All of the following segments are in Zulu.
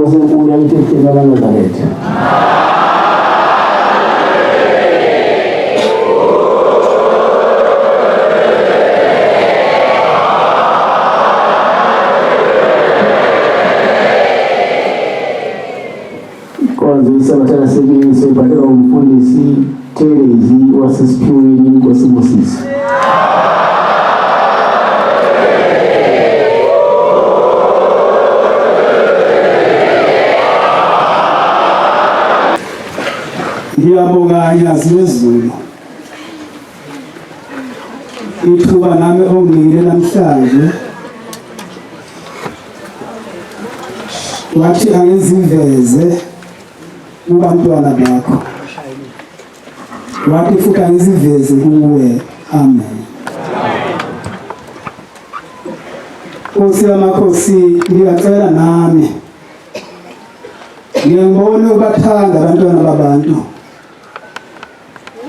Inkosi enkulu yakithi yamaNazaretha. Inkonzo yeSabatha lasemini seyibhalelwa umfundisi Thelezi waseSiphiweni Inkosi Busisi. Ngiyabonga Nyazi lwezulu ithuba nami onginikile namhlanje wathi angiziveze kubantwana bakho wathi futhi angiziveze kuwe. Amen. Nkosi yamakhosi, ngiyacela nami ngiyangibona ubathanda abantwana babantu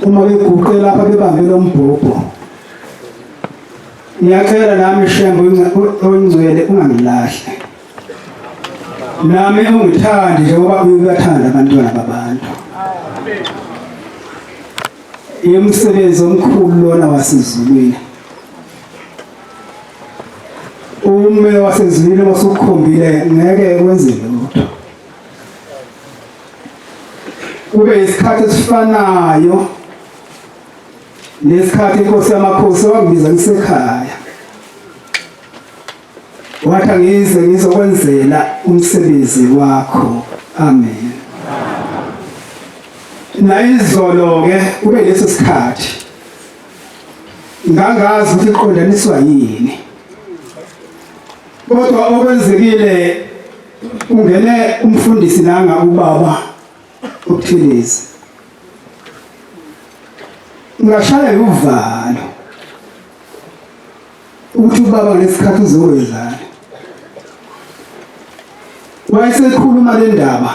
uma beguqe lapha bebambe lo mbhobho. Ngiyacela nami Shembe oyingcwele ungangilahle. Nami ungithandi njengoba uyathanda abantwana babantu. Umsebenzi omkhulu lona wasezulwini. Ume wasezulwini wasukhombile ngeke wenze lutho. Kube isikhathi esifanayo nesikhathi inkosi yamakhosi wangibiza ngisekhaya. Wathi angize ngizokwenzela umsebenzi wakho. Amen. Nayizolo ke kube leso sikhathi. Ngangazi ukuthi iqondaniswa yini. Kodwa okwenzekile ungene umfundisi nanga ubaba uButhelezi. Ngashaya uvalo. Ukuthi ubaba ngesikhathi uzokwenzani. Wayesekhuluma le ndaba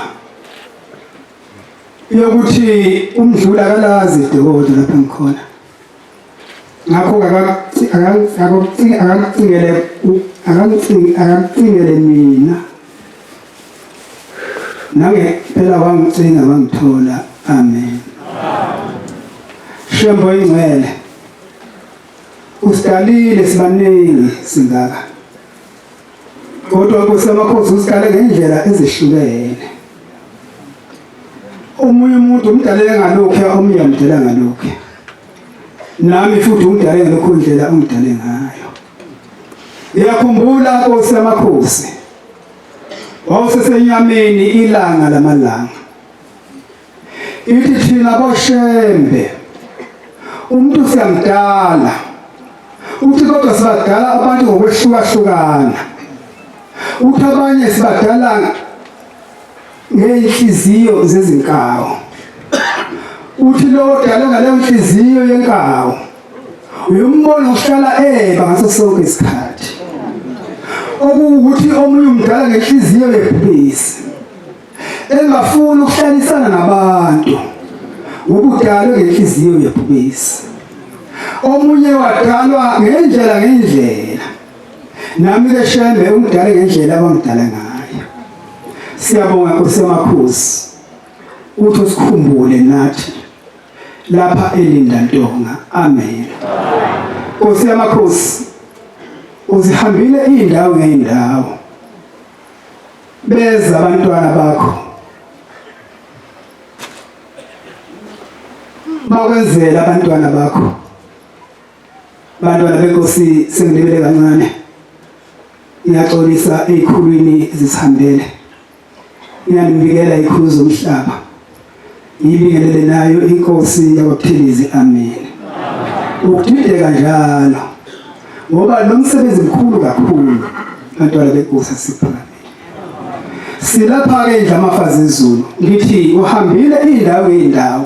yokuthi umdlula akalazi idokodo lapho ngikhona. Ngakho akakucingele akakucingele mina. Nange phela wangicinga wangithola. Amen. Shembo ingcwele. Usidalile sibaningi singaka. Kodwa Nkosi yamakhosi usidale ngendlela ezihlukene. Omunye umuntu umdalele ngalokhu omunye umdala ngalokhu. Nami futhi ungidale ngalokhu indlela ungidale ngayo. Ngiyakhumbula Nkosi yamakhosi. Wawusesenyameni ilanga lamalanga. Ithi thina boshembe umuntu siyamdala uthi kodwa sibadala abantu ngokwehlukahlukana uthi abanye sibadala ngey'nhliziyo zezinkawu uthi lowo odalwe ngaleyo nhliziyo yenkawu uyombona uhlala eba ngaso sonke isikhathi okuwukuthi omunye umdala ngenhliziyo yebhubesi engafuni ukuhlalisana nabantu ngokudalwe ngenhliziyo yebhubesi. Omunye wadalwa ngendlela ngendlela. Nami ke Shembe ungidale ngendlela abangidala ngayo. Siyabonga Nkosi yamakhosi ukuthi usikhumbule nathi lapha elinda ntonga. Amen. Nkosi yamakhosi uzihambile indawo ngeindawo. Beza abantwana bakho bakwenzela abantwana bakho bantwana benkosi sengilibele kancane ngiyaxolisa ezikhulwini ezisihambele ngiyanibikela ikhulu zomhlaba ngiyibingelele nayo inkosi yakwaButhelezi amen ukudideka njalo ngoba lo msebenzi mkhulu kakhulu bantwana benkosi asiphakame silapha-ke indlamafazi ezulu ngithi uhambile iy'ndawo ngey'ndawo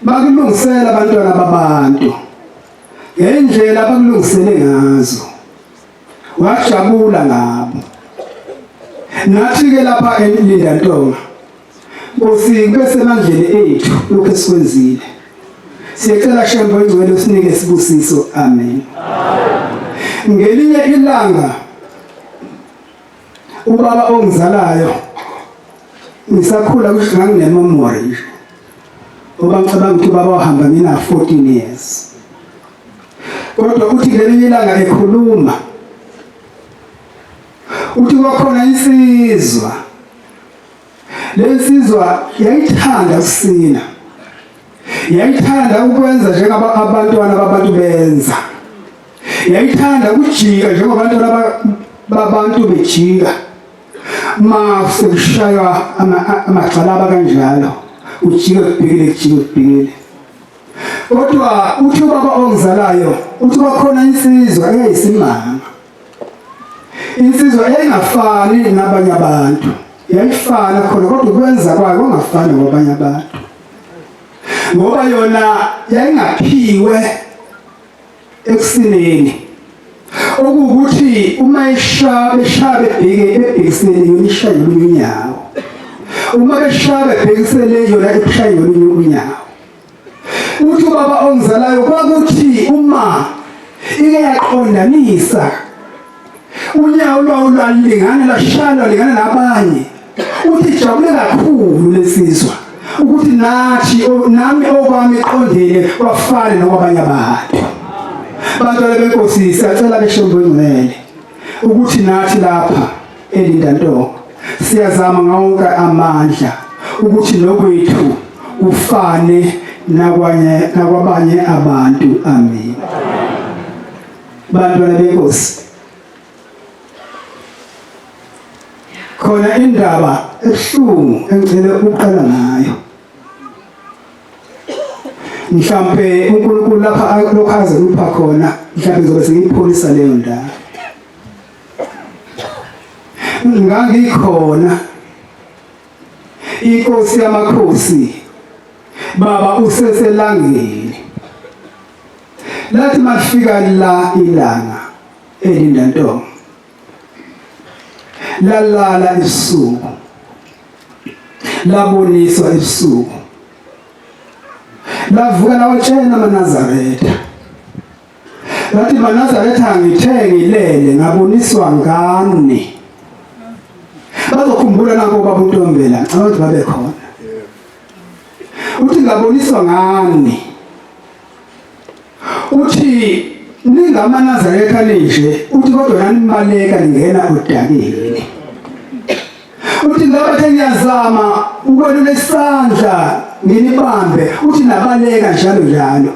bakulungisela abantwana babantu ngendlela abakulungisele ngazo wajabula ngabo nathi-ke lapha elindantonga Nkosi kube semandleni ethu lokhu esikwenzile. Siyacela Shembe oyingcwele usinike isibusiso. Amen. Ngelinye ilanga ubaba ongizalayo Ngisakhula kusho nganginememory nje. Ngoba ngicabanga ukuthi ubaba wahamba ngina 14 years. Kodwa uthi ngelinye ilanga ekhuluma uthi kwakhona insizwa. Lensizwa yayithanda ukusina. Yayithanda ukwenza njengaba abantwana babantu benza. Yayithanda ukujika njengoba abantwana babantu bejika. Ma sekushaywa amagxalaba kanjalo, ujike kubhekile kujike kubhekile. Kodwa uthi ubaba ongizalayo uthi kwakhona insizwa eyayisimanga. Insizwa yayingafani nabanye abantu. Yayifana khona kodwa ukwenza kwayo kwangafani kwabanye abantu. Ngoba yona yayingaphiwe ekusineni. Okuwukuthi uma ishaya beshaya bebheke ebhekisele yona ishaya ngolunye unyawo. Uma beshaya bebhekisele yona ishaya ngolunye unyawo. Uthi ubaba ongizalayo kwakuthi uma ike yaqondanisa unyawo lwawo lwalingana lwashaya lingana nabanye uthi jabule kakhulu lesizwa ukuthi nathi nami okwami qondile kwafana nokwabanye abantu. Bantwana benkosi siyacela beshombo ingcwele ukuthi nathi lapha eLindantonga siyazama ngawonke amandla ukuthi nokwethu kufane nakwanye nakwabanye abantu. Amen. Bantwana benkosi, khona indaba ebuhlungu engicela ukuqala ngayo. Mhlampe uNkulunkulu lapha lokho aze kupha khona, mhlampe ngizobe sengiyipholisa leyo ndawo. Ngangikhona inkosi yamakhosi baba useselangeni, lathi mafika la ilanga elindantonga lalala ebusuku, laboniswa ebusuku, lavuka lawatshela amaNazaretha. Lathi maNazaretha ngithe ngilele ngaboniswa ngani. Bazokhumbula nako baba uNtombela, ngicabanga ukuthi babe khona. Uthi ngaboniswa ngani. Uthi ningamaNazaretha ninje, uthi kodwa nanibaleka ningena odakeni. Uthi ngabathe ngiyazama ukwelula isandla nginibambe, uthi nabaleka njalo njalo.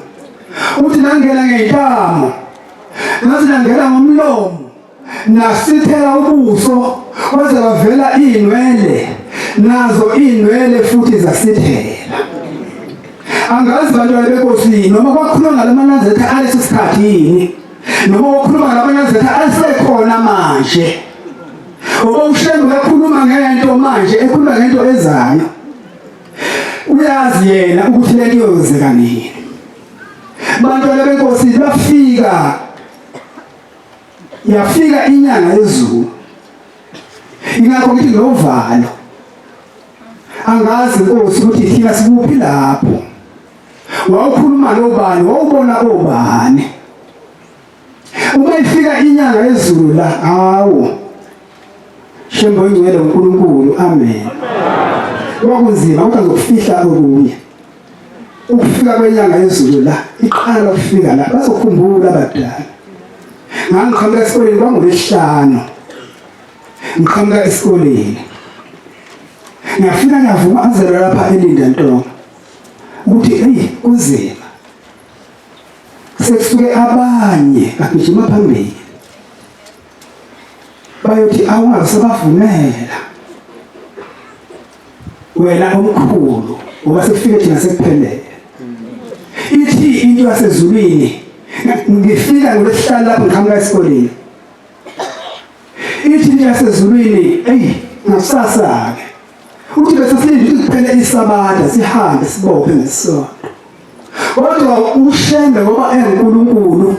Uthi nangena ngentamo, ngathi nangena ngomlomo, nasithela ubuso kwaze kwavela inwele, nazo inwele futhi zasithela. Angazi bantwana benkosi noma kwakhuluma ngalamaNazaretha aleso sikhathi yini, noma kwakhuluma ngalamaNazaretha asekhona manje. Ngoba uShembe uyakhuluma ngento manje, ekhuluma ngento ezayo. Uyazi yena ukuthi lento iyozeka nini. Bantwana benkosi bafika, yafika inyanga yezulu. Ingakho ngithi novalo. Angazi Nkosi ukuthi thina sikuphi lapho. Wawukhuluma nobani, wawubona obani. Uma ifika inyanga yezulu la, hawu. Shembe oyingcwele uNkulunkulu, amen. Kwakunzima kodwa ngokufihla okunye. Ukufika kwenyanga yezulu la, iqala ukufika la, bazokhumbula abadala. Ngangiqhamuka esikoleni kwangolwesihlanu. Ngiqhamuka esikoleni. Ngiyafika ngiyavuma azelwa lapha eLinda Ntonga. Ukuthi hey kunzima. Sekusuke abanye bagijima phambili. Bayothi awungasabavumela. Wena omkhulu ngoba sekufike thina sekuphelele. Ithi into yasezulwini ngifika ngolwesihlanu lapho ngiqhamuka esikoleni. Ithi into yasezulwini eyi ngakusasa ke. Uthi bese silinde ukuthi kuphele isabatha sihambe sibophe ngesonto. Kodwa uShembe ngoba enguNkulunkulu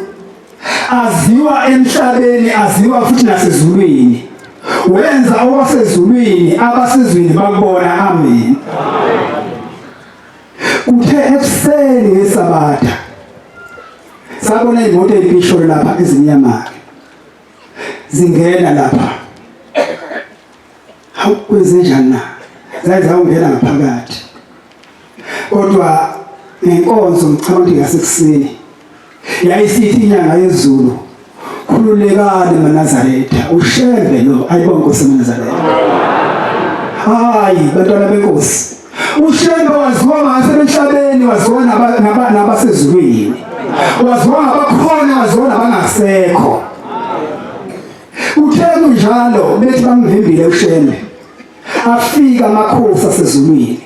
aziwa emhlabeni aziwa futhi nasezulwini. Wenza okwasezulwini abasezwini bakubona. Amen. Kuthe ekuseni ngesabatha sabona imoto eyipisholo lapha ezimnyama zingena lapha. Hawu kwenze njani na? Zaye zawungena ngaphakathi. Kodwa ngenkonzo ngicabanga ukuthi ngasekuseni yayisithi inyanga yezulu khululekani maNazaretha uShembe lo ayibonke Nkosi maNazaretha. Hayi bantwana benkosi uShembe waziwa ngasemhlabeni waziwa nabasezulwini waziwa ngabakhona waziwa nabangasekho. Uthe kunjalo bethi bamvimbile uShembe afika amakhosi asezulwini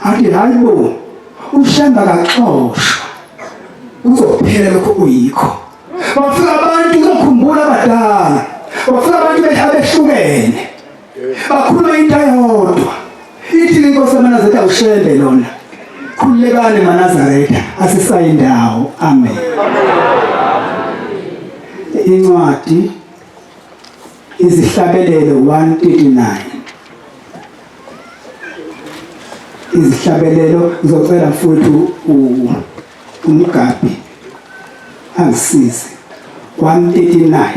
athi hayi bo uShembe akaxoshwa uzophela lokho kuyikho. Bafika abantu uzokhumbula abadala, bafika abantu abehlukene bakhuluma into eyodwa ithi inkosi yamaNazaretha uShembe lona khululekani maNazaretha asisayi ndawo. Amen. Incwadi Izihlabelelo 139 Izihlabelelo ngizocela mfowethu umgabhi angisize 139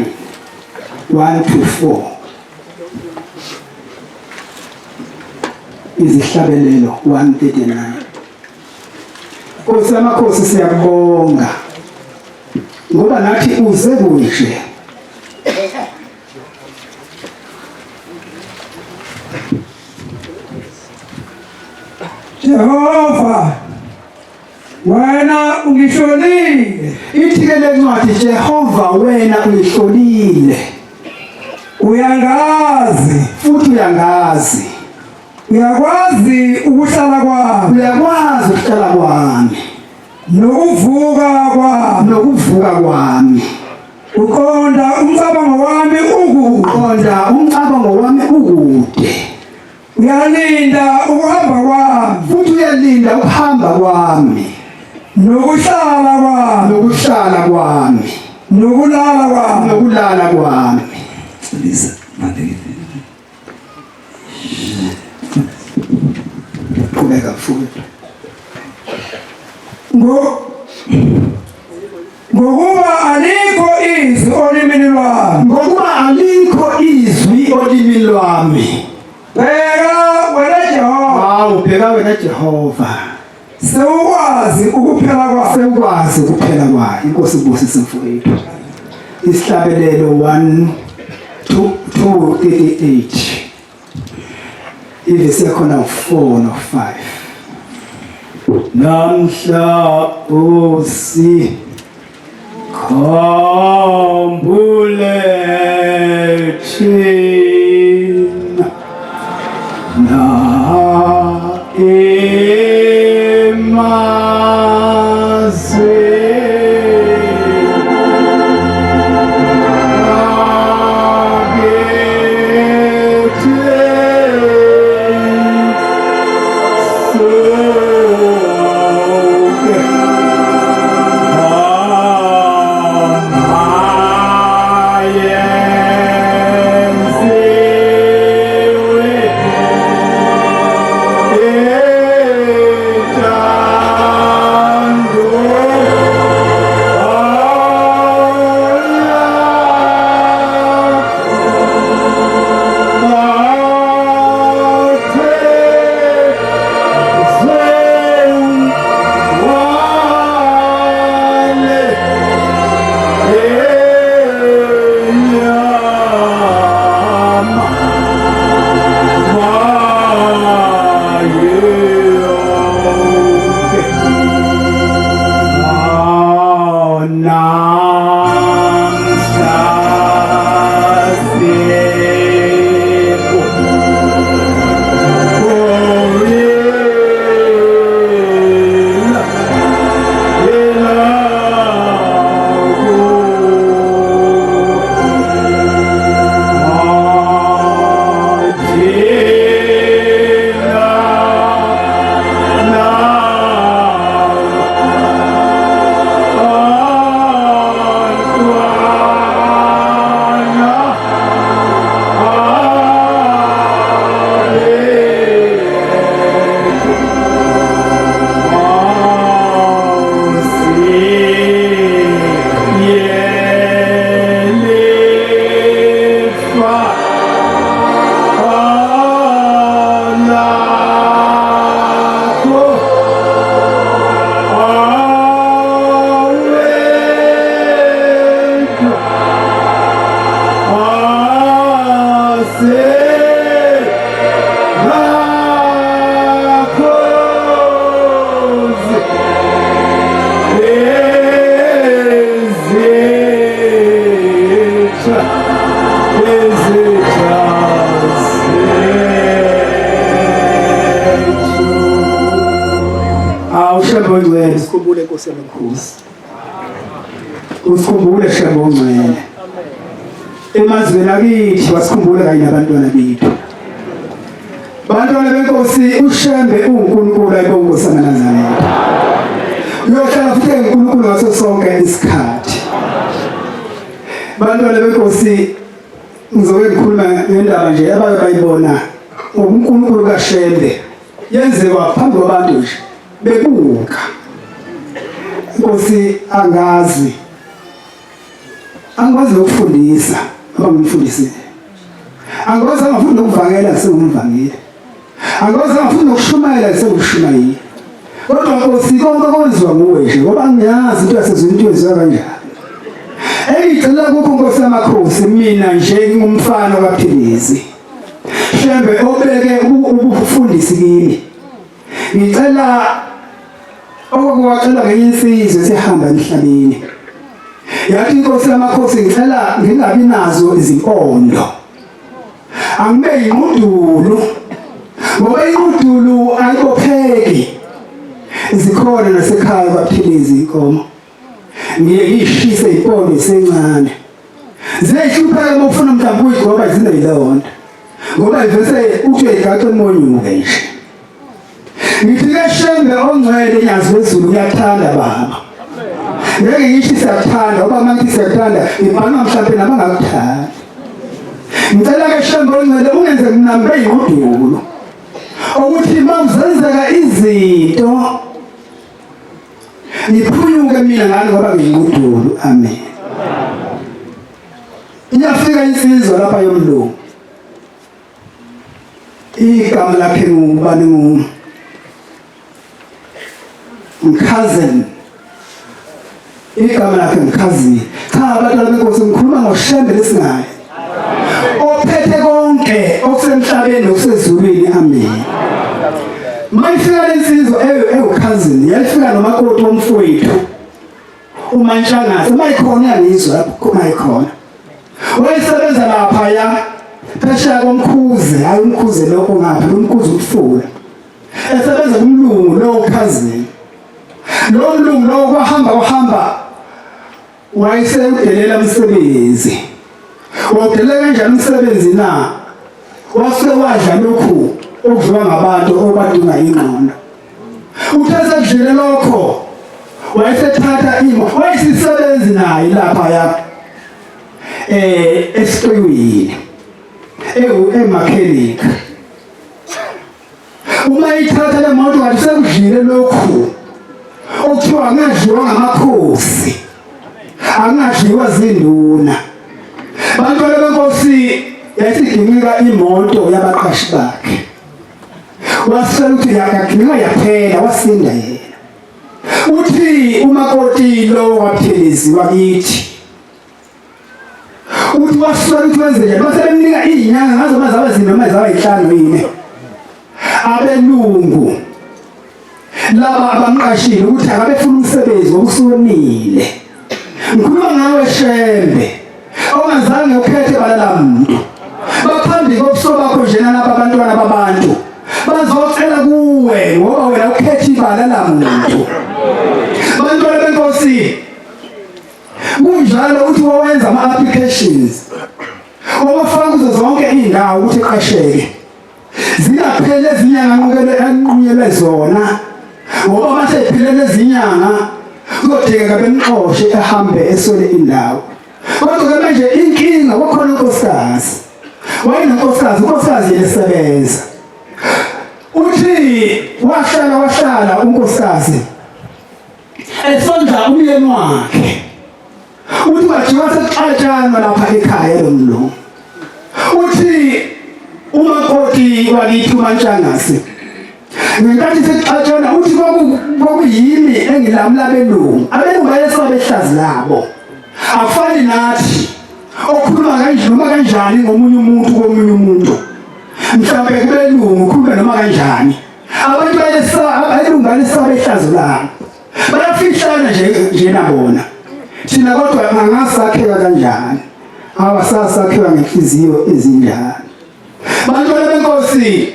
1 to 4 Izihlabelelo 139 Nkosi yamakhosi siyakubonga ngoba nathi uze kunje. Jehova wena ungihlolile. Ithi ke le ncwadi Jehova wena ungihlolile. Uyangazi futhi uyangazi. Uyakwazi ukuhlala kwami. Uyakwazi ukuhlala kwami. Nokuvuka kwami. Nokuvuka kwami. Uqonda umcabango wami ukude. Uqonda umcabango wami ukude. Uyalinda ukuhamba kwami. Futhi uyalinda ukuhamba kwami. Nokuhlala kwami. Nokuhlala kwami. Nokulala kwami. Nokulala kwami. Lisa, manje Qhubeka mfowethu. Ngo Ngokuba alikho izwi olimini lwami. Ngokuba alikho izwi olimini lwami. Bheka wena Jehova. Hawu bheka wena Jehova. Sewukwazi ukuphela kwayo. Sewukwazi ukuphela kwayo. Inkosi ibusise mfowethu. Isihlabelelo 1 2 238. Ivesi yakhona u4 no5. Namhla usi khumbule thina na emaze Shembe ongcwele sikhumbule Nkosi yamakhosi. Usikhumbule Shembe ongcwele. Emazweni akithi wasikhumbula kanye nabantwana bethu. Bantwana benkosi uShembe uNkulunkulu ayibongo samaNazaretha. Uyohlala futhi enguNkulunkulu ngaso sonke isikhathi. Bantwana benkosi ngizoke ngikhuluma ngendaba nje abake bayibona ngobuNkulunkulu kaShembe yenziwa phambi kwabantu nje bebuka. Inkosi angazi angikwazi nokufundisa ngoba ngimfundisile angikwazi angafuni nokuvangela sengumvangeli angikwazi angafuni nokushumayela sengumshumayeli kodwa nkosi konke kwenziwa nguwe nje ngoba ngiyazi into yasezweni into yenziwa kanjani engigcina kukho nkosi yamakhosi mina nje ngingumfana kaphilisi shembe obeke ubufundisi kimi ngicela Okwakwacelwa ngenye insizwa esihamba emhlabeni. Yathi inkosi yamakhosi ngicela ngingabi nazo izimpondo. Angibe yinqudulu. Ngoba inqudulu ayibopheki. Zikhona nasekhaya kwaphilizi inkomo. Ngiye ngiyishise impondo isencane. Ziyayihlupheka uma ufuna mhlawumbe ukuyigcoba zineyilonda. Ngoba ivese uthi uyayigaxa emonyuke nje. Ngifike Shembe ongcwele nyazi wezulu ngiyakuthanda baba. Ngeke ngisho siyakuthanda ngoba uma ngithi siyakuthanda ngibhanwa mhlawumbe nabangakuthandi. Ngicela ke Shembe ongcwele ungenze nginambe yigudulo. Ukuthi makuzenzeka izinto ngiphunyuke mina ngani ngoba ngiyigudulo. Amen. Iyafika insizwa lapha yomlungu. Igama lakhe ngubani ngu Mkhazen. Igama lakhe Mkhazini. Cha abantwana benkosi ngikhuluma ngoShembe lesingaye. Ophethe konke okusemhlabeni nokusezulwini. Amen. Mayifika lensizwa ewukhazini yayifika nomakoti womfowethu uMantshangase uma ikhona uyangizwa lapho uma ikhona wayesebenza lapha ya phesheya komkhuze hayi umkhuze lokho ngapha lo mkhuze umfula esebenza kumlungu lo cousin lo mlungu lo kwahamba kwahamba wayesewudelela umsebenzi wawudelela kanjani umsebenzi na wase wadla lokhu okudliwa ngabantu okwadinga ingqondo Uthe sekudlile lokho wayesethatha imo wayesisebenzi naye lapha ya eh esiqiwini ewu emechanic uma ithatha le moto ngathi sekudlile lokhu okuthiwa angadliwa ngamakhosi angadliwa zinduna bantwana benkosi yayisiginqika imoto yabaqashi bakhe wasitshela ukuthi yakagcina yaphela wasinda yena uthi umakoti lo waphelizi wakithi uthi wasitshela ukuthi wenze njani base bemnika izinyanga ngazo mazaba zine noma zaba yinhlanu yini abelungu laba abamqashile ukuthi akabefuna umsebenzi ngokusuwonile ngikhuluma ngawe shembe ongazange ukhethe balala muntu baphambi kobuso bakho njena laba abantwana babantu bazocela kuwe ngoba wena ukhethe ibala la muntu bantwana benkosi kunjalo uthi wawenza ama-applications wawafaka kuzo zonke iy'ndawo ukuthi eqasheke Zingapheli ezinyanga anqukele anqunyelwe zona ngoba mase iphelele ezinyanga kuzodingeka bemxoshe ehambe eswele indawo. Kodwa ke manje inkinga kwakhona unkosikazi. Wayenenkosikazi, unkosikazi yena esebenza. Uthi wahlala wahlala unkosikazi esondla umyeni wakhe. Uthi kwathiwa sekuxatshanwa lapha ekhaya lo mlungu. Uthi umakoti wakithi uMantshangase ngenkathi sekuxatshana uthi kwakuyimi engilamula abelungu abelungu bayesaba behlazi labo akufani nathi okhuluma kanje noma kanjani ngomunye umuntu komunye umuntu mhlawumbe kubelungu ukhuluma noma kanjani abantu bayesaba abelungu bayesaba ihlazo labo bayafihlana nje njena bona thina kodwa angasakheka kanjani awasasakhiwa ngenhliziyo ezinjani bantwana benkosi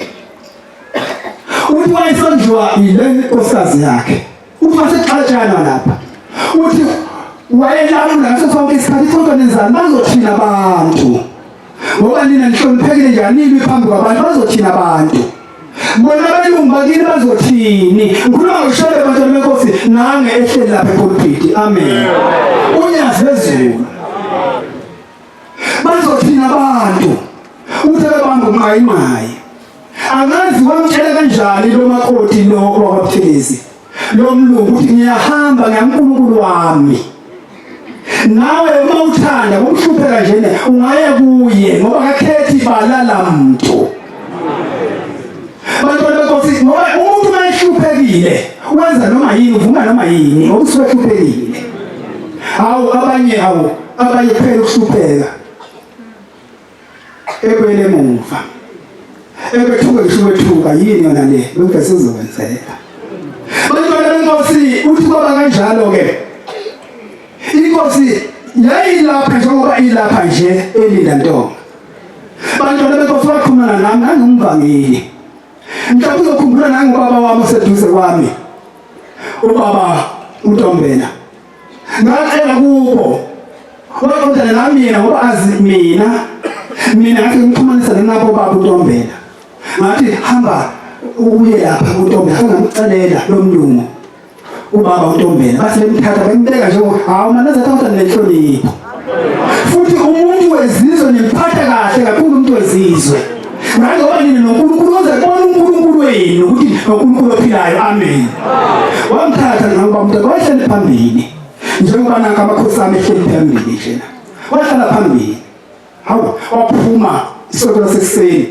uthi wayesondliwa yile nkosikazi yakhe Uma sexatshanwa lapha uthi wayelamula ngaso sonke isikhathi kodwa nenzani bazothina abantu ngoba nina nihloniphekile nje anilwi phambi kwabantu bazothina abantu bona abelungu bakini bazothini ngikhuluma ngoshebe bantwana benkosi nange ehleli lapha epulpiti amen unyazi lwezulu bazothina abantu uthe bebamba umqayinqayi angazi wamtshela kanjani lo makoti lo wakwaButhelezi lo mlungu ukuthi ngiyahamba ngiyaNkulunkulu wami nawe uma uthanda kumhlupheka njena ungaya kuye ngoba akakhethi balala muntu bantwana benkosi ngoba umuntu uma ehluphekile wenza noma yini uvuma noma yini ngoba usuke ehluphekile hawu abanye hawu abanye kuphela ukuhlupheka ebuyele emuva ebethuka ngisho ukwethuka yini yona le lokhu esizokwenzeka bantwana benkosi uthi kwaba kanjalo ke inkosi yayilapha njengoba ilapha nje elinda ntonga bantwana benkosi waxhumana nami ngangumvangeli mhlawumbe uzokhumbula nangubaba wami oseduze kwami ubaba uNtombela ngacela kubo waqondana nami yena ngoba azi mina mina ngathi ngixhumanisa nabo baba uNtombela ngathi hamba uye lapha kuNtombela ngamcelela lo mlungu ubaba uNtombela base bemthatha bembeka nje hawu manazathi awuthi nenhlonipho futhi umuntu wezizwe nimphatha kahle kakhulu umuntu wezizwe ngangoba nina noNkulunkulu uze kubona uNkulunkulu wenu ukuthi noNkulunkulu ophilayo amen wamthatha njengoba umuntu wayehleli phambili njengoba nanka amakhosi ami ehleli phambili njena wahlala phambili hawu waphuma isonto lasekuseni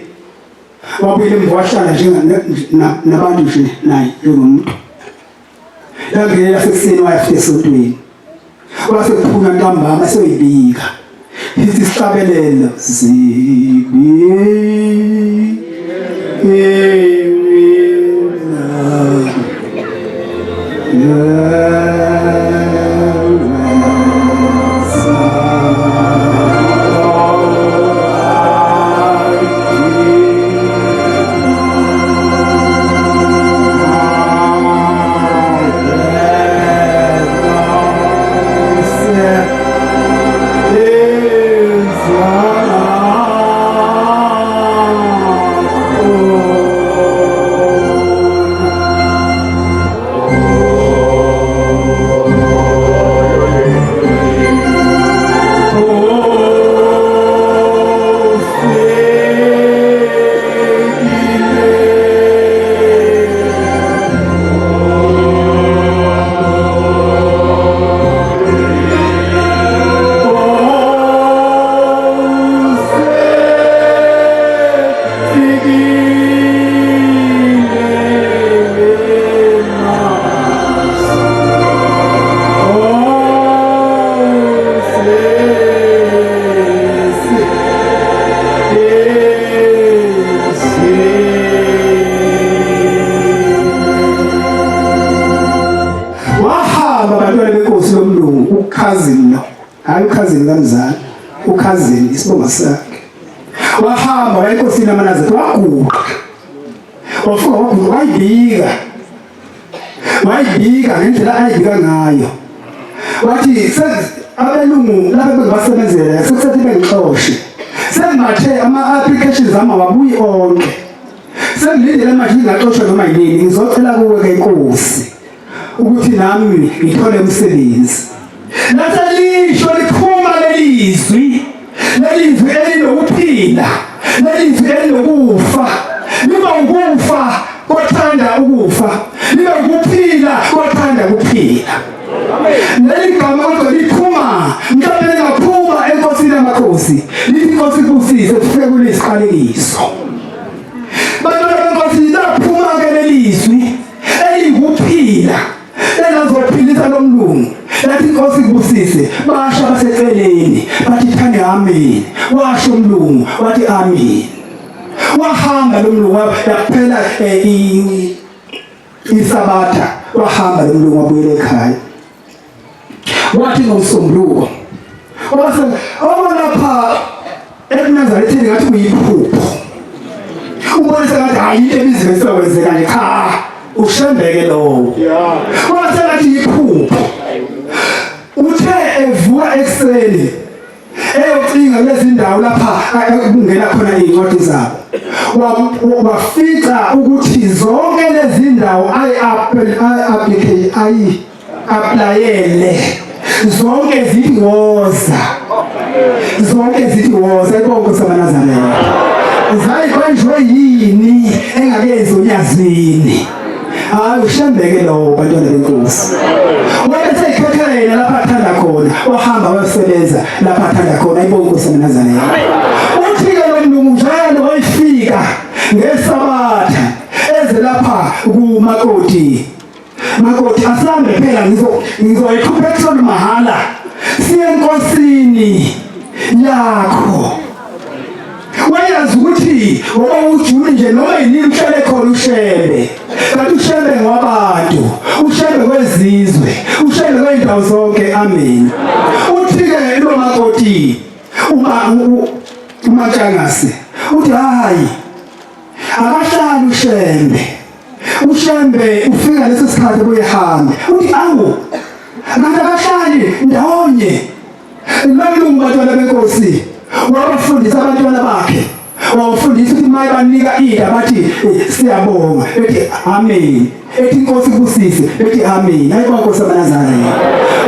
wabuyela emva wahlala njengabantu nje naye njengomuntu Langenela sekuseni wayafika esontweni. Wase kuphuma ntambama seyoyibika. Hithi isihlabelelo zibi. Wahamba bantwana benkosi lomlungu ukhazini lo hayi ukhazini kamzali ukhazini isibongo sakhe wahamba wayenkosini amanazaretha waguqa wafika waguqa wayibika wayibika ngendlela ayibika ngayo wathi abelungu lapha bengibasebenzela sekusethi bengixoshe sengibathe ama-applications ami awabuyi onke sengilindele manje ngingaxoshwa noma yinini ngizocela kuwe ke inkosi ukuthi nami ngithole umsebenzi laselisho liphuma lelizwi lelizwi elinokuphila lelizwi elinokufa liba ukufa kothanda ukufa liba ukuphila kothanda ukuphila leli gama kodwa liphuma mhlawumbe lingaphuma enkosini yamakhosi lithi inkosi ibusise kufike kulesiqalekiso bantwana benkosi laphuma-ke lelizwi elikuphila elazophilisa lomlungu lathi inkosi kubusise basho abaseceleni bathi thane amen washo umlungu wathi amen wahamba lo mlungu yaphela eh, isabatha wahamba lo mlungu wabuyela ekhaya wathi ngomsombuluko wase obalapha eNazaretheni ngathi kuyiphupho ubone sengathi hayi into ebizwe sekwenzeka nje cha Ushembeke lowo. Wasengathi yiphupho. Uthe evuka ekuseni eyocinga kulezi ndawo lapha kungena khona iy'ncwadi zabo, wafica ukuthi zonke lezi ndawo ayi-aplayele zonke zithi woza, zonke zithi woza. Ibongo samaNazaretha zayibanjwe yini engakenzi unyazini? Hayi, ushembeke lowo, bantwana benkosi. Wabe seyikhethela yena lapha athanda khona, wahamba wayosebenza lapha athanda khona. Ibongo Nkosi yamaNazaretha. Uthi-ke lo mlungu njalo wayefika ngesabatha eze lapha kumakoti, makoti asambe phela, ngizoyikhupha petrol mahhala, siye enkosini yakho. Wayazi ukuthi ngoba ujuni nje noma yinini uhlale khona uShembe, kanti uShembe ngwabantu, uShembe kwezizwe, uShembe kwey'ndawo zonke. Amen. Uthi-ke lo makoti uma uMantshangase uthi hayi, akahlali uShembe, uShembe ufika leso sikhathi kuyehambe. Uthi awu, kanti akahlali ndawonye Malungu, bantwana benkosi, wabafundisa abantwana bakhe, wabafundisa ukuthi maye banika into bathi siyabonga, ethi amen, ethi inkosi ibusise, ethi amen. Hayi bonke saManazaretha,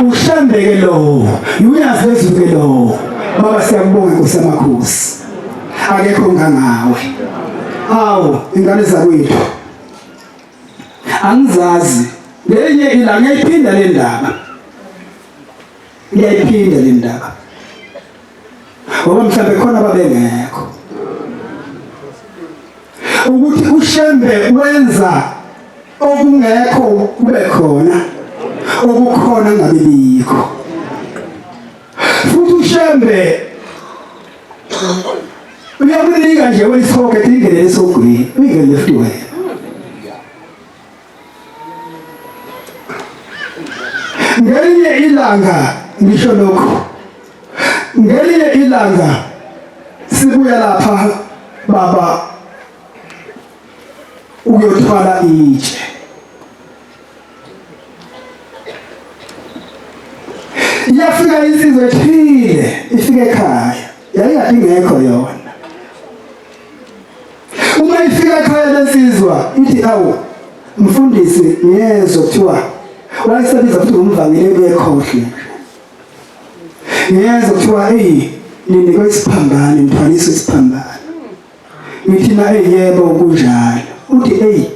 ushembeke lowo, uyazi lezulu ke lowo. Baba, siyakubonga Nkosi yamakhosi, akekho ngangawe. Awu, ingane zakwethu, angizazi ngelinye ilanga ngiyayiphinda le ndaba, ngiyayiphinda le ndaba ngoba mhlawumbe khona babengekho, ukuthi uShembe wenza okungekho kube khona, okukhona ngabibikho. Futhi uShembe uyakunika nje wesihoge, ingene esogwini, uyingene left wena. Ngelinye ilanga, ngisho lokho, ngelinye ilanga sibuya lapha baba ukuyothwala itshe, iyafika insizwa ethile, ifike ekhaya, yayingade ingekho yona. Uma ifika ekhaya lensizwa ithi, awu mfundisi, ngiyezwa kuthiwa, wayesebiza futhi ngumvangeli ekhohle, ngiyezwa kuthiwa eyi, ninikwe isiphambano, nithwaliswe isiphambano. Ngithi na, eyi, yebo, kunjalo. Uthi, eyi,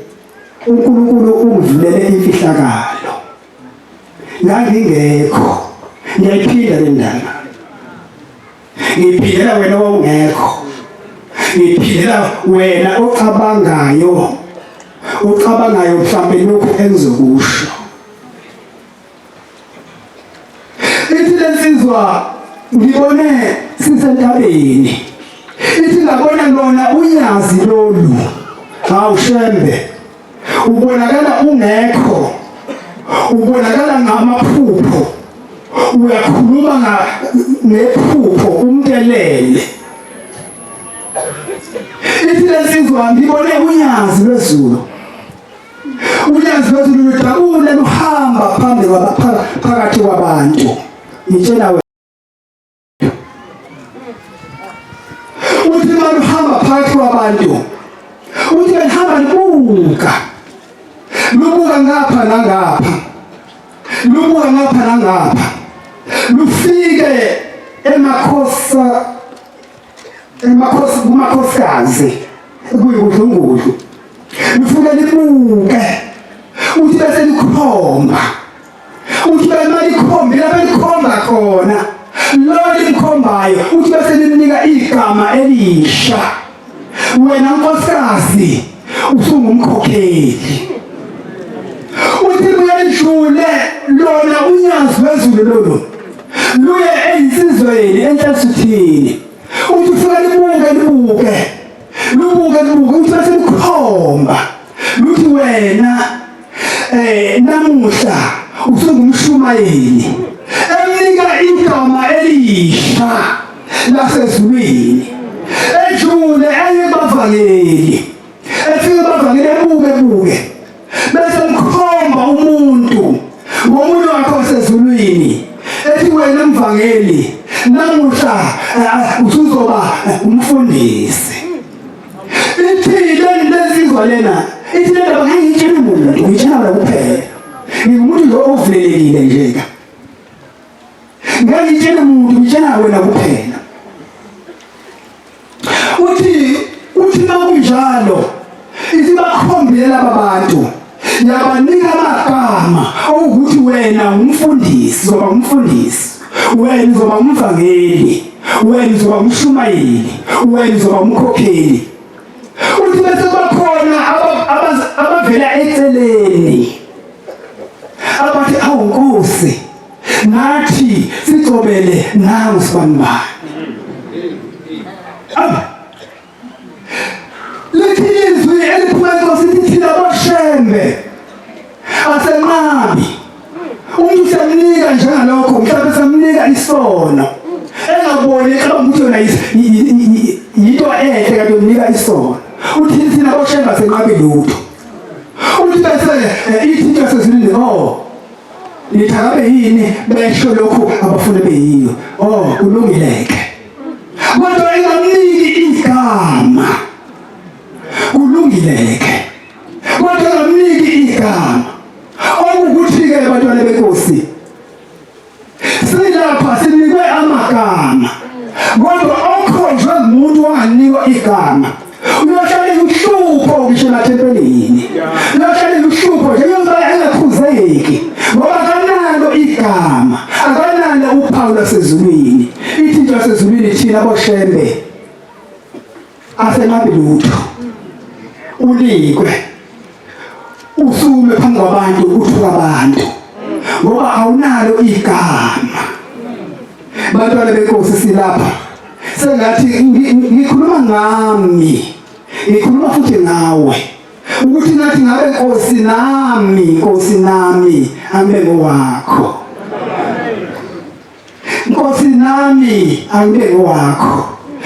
uNkulunkulu ungivulele imfihlakalo, ngangingekho. Ngiyayiphinda le ndaba, ngiphindela wena owawungekho, ngiphindela wena ocabangayo, ucabangayo mhlawumbe lokhu engizokusho. Ithi lensizwa, ngibone sisentabeni, ithi ngabona lona unyazi lolu, hawu Shembe, ubonakala ungekho, ubonakala ngamaphupho, uyakhuluma ngephupho umtelele. Ithi lensizwa, ngibone unyazi lwezulu, unyazi lwezulu ludabule luhamba phambi phakathi kwabantu. Ngitshela wena, uthi maluhamba phakathi kwabantu, uthi belihamba libuka, lubuka ngapha nangapha, lubuka ngapha nangapha, lufike emakhosa emakhosi kumakhosikazi kuyikudlungudlu, lufike libuke. Uthi bese likhomba, uthi bemalikhombi lapho likhomba khona lo limkhombayo, uthi bese limnika igama elisha, wena nkosikazi usungumkhokheli. Uthi kuyalidlule lona unyazi lwezulu lolu, luye eyinsizweni enhlansuthini. Uthi ufika libuke, libuke, lubuke, libuke, uthi bese likhomba, luthi wena namuhla usungumshumayeli, emnika igama elisha lasezulwini. Ejule eye bavangeli, efike bavangeli, ebuke buke bese insizwa lena ithi le ndaba ngeke ngitshele umuntu, ngitshela wena kuphela. Ngingumuntu nje ovulelekile nje ka. Ngeke ngitshele umuntu, ngitshela wena kuphela. Uthi uthi makunjalo isibakhombile laba bantu yabanika amagama okuthi wena umfundisi uzoba umfundisi wena uzoba umvangeli wena uzoba umshumayeli wena uzoba umkhokheli uthi bese bakhona abavela eceleni abathi awu nkosi nathi sigcobele nangu sibanibani lithi izwi eliphuma enkosini thina boshembe asenqabi umuntu siyamnika njengalokho mhlawumbe samnika isono engaboni ecabanga ukuthi yona yinto enhle kanti umnika isono uthi thina boshembe asenqabi lutho uthi bese eh, ithi into yasezulwini oh nithi akabe yini besho lokhu abafuna beyiyo oh kulungileke kodwa ingamniki igama kulungileke kodwa ingamniki igama okukuthi-ke bantwana benkosi silapha sinikwe amagama kodwa okhonjwe ngumuntu onganikwa igama uyohlale uhlupho ngisho nathempelini uyohlale uhlupho nje uyoba engakhuzeki ngoba akanalo igama akanalo uphawu lwasezulwini ithi into yasezulwini thina boshembe asenqabi lutho unikwe usume phambi kwabantu uthuka abantu ngoba awunalo igama bantwana benkosi silapha sengathi ngikhuluma ngami ngikhuluma futhi ngawe ukuthi ngathi ngabe nkosi nami nkosi nami angibe ngowakho nkosi nami angibe ngowakho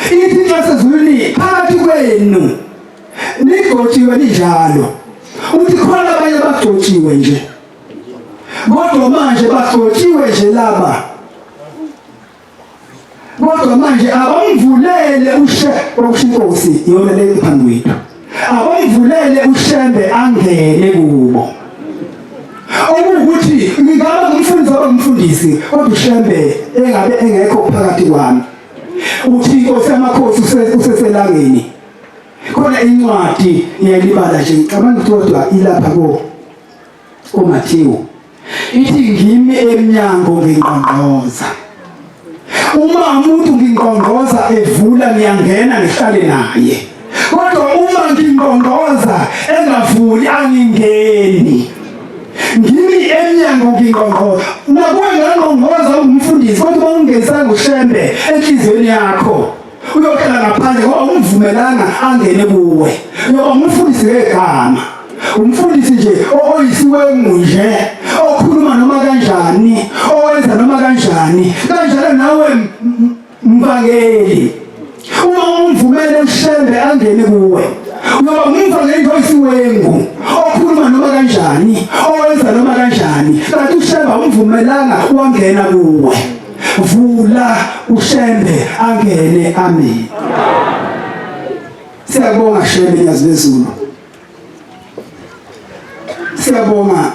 ithi into yasezulwini phakathi kwenu nigcotshiwe ninjalo uthi khona abanye bagcotshiwe nje kodwa manje bagcotshiwe nje laba kodwa manje abamvulele ushe okusho inkosi iyona le phambi kwethu abamvulele ushembe angene kubo okuwukuthi ngingaba ngumfundisi waba ngumfundisi kodwa ushembe engabe engekho phakathi kwami uthi inkosi yamakhosi useselangeni khona incwadi ngiyalibala nje ngicabanga ukuthi kodwa ilapha ko koMathiwu ithi ngimi emnyango ngingqongqoza uma umuntu ngingqongqoza evula ngiyangena ngihlale naye kodwa uma ngingqongqoza engavuli angingeni ngimi emnyango ngingqongqoza nakuwe ngangqongqoza ungumfundisi kodwa uma ungenisanga ushembe enhliziyweni yakho uyohlala ngaphandle ngoba umvumelanga angene kuwe uyoba umfundisi ngegama umfundisi nje oyisiwengu nje okhuluma noma kanjani owenza noma kanjani kanjalo nawe mvangeli uma umvumele ushembe angene kuwe uyoba umvangeli oyisiwengu okhuluma noma kanjani owenza noma kanjani kanti ushembe awumvumelanga wangena kuwe vula ushembe angene amen siyabonga shembe nyazi lezulu siyabonga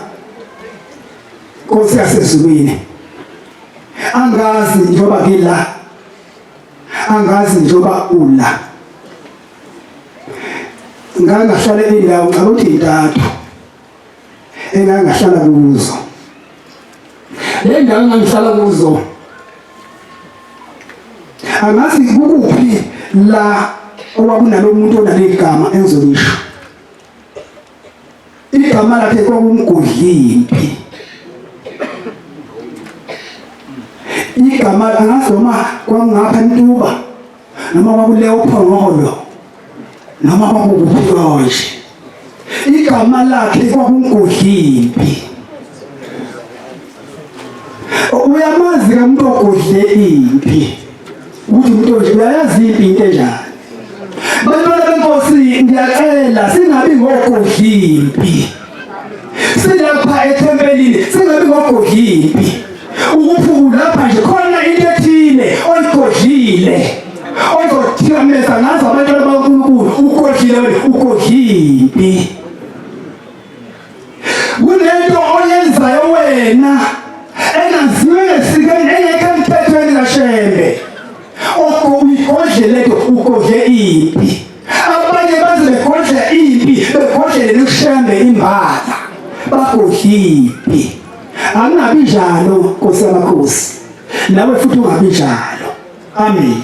Nkosi yasezulwini angazi njengoba ngila angazi njengoba ula ngangahlala indawo ngicabanga ukuthi intathu engangahlala kuzo le ndawo engangihlala kuzo angazi kukuphi la okwakunalo muntu onaleli gama engizolisho igama lakhe kwakumgodlimpi igama angazi noma kwakungapha entuba noma kwakuleyo phongolo noma kwakukuphi konje igama lakhe kwakungodlimpi uyamazi kamuntu ogodle impi ukuthi umuntu nje uyayazi impi into enjani bantwana benkosi ngiyacela singabi ngogodlimpi silapha ethempelini singabi ngogodlimpi ukuphuku lapha nje khona into ethile oyigodlile ozothikameza ngazo abantwana baNkulunkulu ugodlile wena ugodlimpi impi. Kunento oyenzayo wena engaziwe ngesikweni engekho emthethweni kaShembe. Ugodle lento ugodle impi. Abanye baze begodle impi begodlele uShembe imbala. Bagodle impi. Angabi njalo Nkosi yamakhosi. Nawe futhi ungabi njalo. Amen.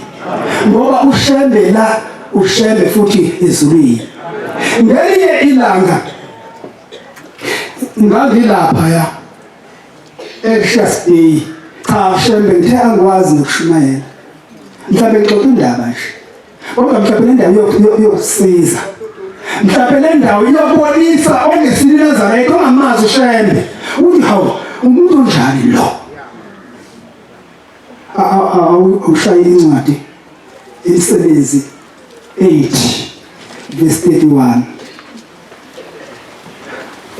Ngoba uShembe la uShembe futhi ezulwini. Ngelinye ilanga ngangilapha ya eRichards Bay. Cha Shembe ngithe angikwazi nokushumayela. Mhlawumbe ngixoxa indaba nje. Kodwa mhlawumbe le ndawo iyokusiza. Mhlawumbe le ndawo iyobonisa ongesini Nazaretha ongamazi uShembe. Uthi hawu umuntu onjani lo? Awushaye incwadi imisebenzi 8 verse 31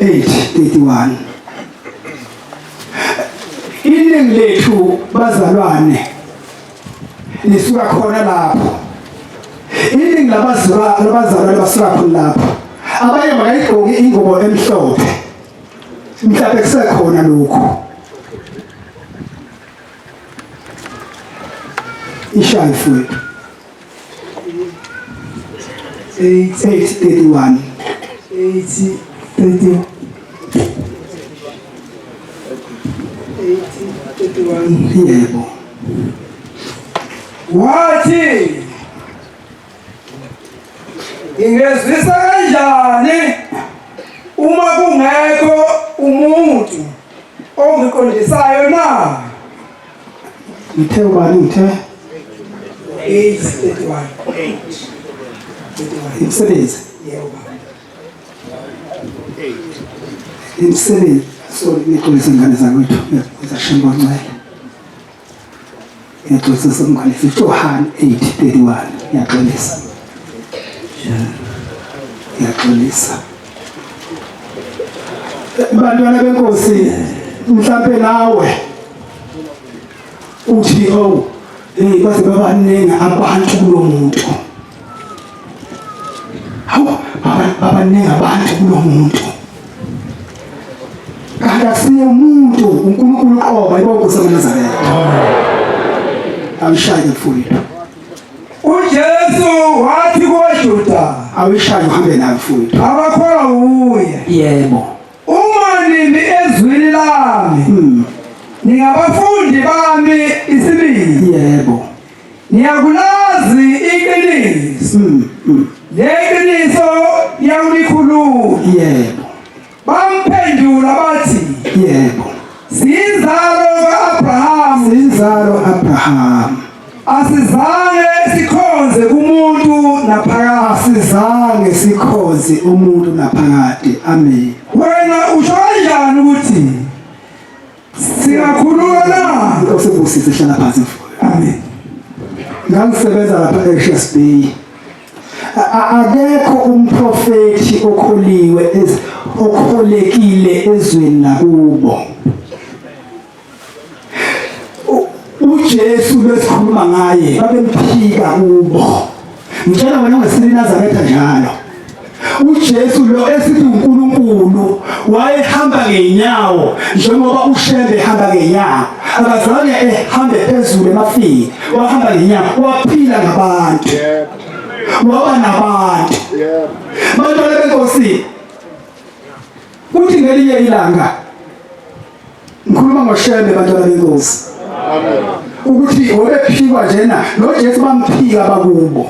8:31 Iningi lethu bazalwane lisuka khona lapho. Iningi labazalwane basuka khona lapho. Abanye bakayigqoki ingubo emhlophe. Mhlawumbe kusekhona lokhu. Ishaye mfowethu. 8:31 8:31 8:31 Yebo. Wathi ngingezwisa kanjani uma kungekho umuntu ongiqondisayo na? Ngithe ubani ngithe 8:31 imisebenzi. Yebo baba. Imisebenzi. Sorry ngixolise ingane zakwethu ngiyaxolisa Shembe oncele. Ngiyaxolisa semngane Johan 8:31 ngiyaxolisa. Ngiyaxolisa. Bantwana benkosi mhlampe nawe uthi oh hey baze babaningi abantu kulo muntu. Hawu babaningi abantu kulo muntu. Kanti akusiye umuntu uNkulunkulu uqobo yebo Nkosi yamaNazaretha. Awushaye mfowethu. uJesu wathi kubaJuda Awushaye uhambe nayo mfowethu. abakholwa wuye Yebo. uma nimi ezwini lami ningabafundi bami isibili Yebo. niyakulazi iqiniso leqiniso liyakunikhulula Yebo. Bamphendula bathi, Yebo. Siyinzalo ka-Abrahamu, Siyinzalo Abraham. asizange sikhonze kumuntu naphakade. Asizange sikhonze umuntu naphakade. Amen. Wena usho kanjani ukuthi singakhululwa na? Inkosi ibusise hlala phansi mfowethu. Amen. Ngangisebenza lapha eShas Bay. Akekho umprofethi okholiwe okholekile ezweni lakubo. uJesu lesikhuluma ngaye babemphika kubo. Ngitshela wena ungesile iNazaretha njalo. uJesu lo esithi uNkulunkulu wayehamba ngenyawo njengoba uShembe ehamba ngenyawo akazange ehambe phezulu emafini wahamba ngenyawo waphila ngabantu waba nabantu bantwana benkosi kuthi ngelinye ilanga ngikhuluma ngoShembe bantwana benkosi ukuthi wabephikwa njena noJesu bamphika bakubo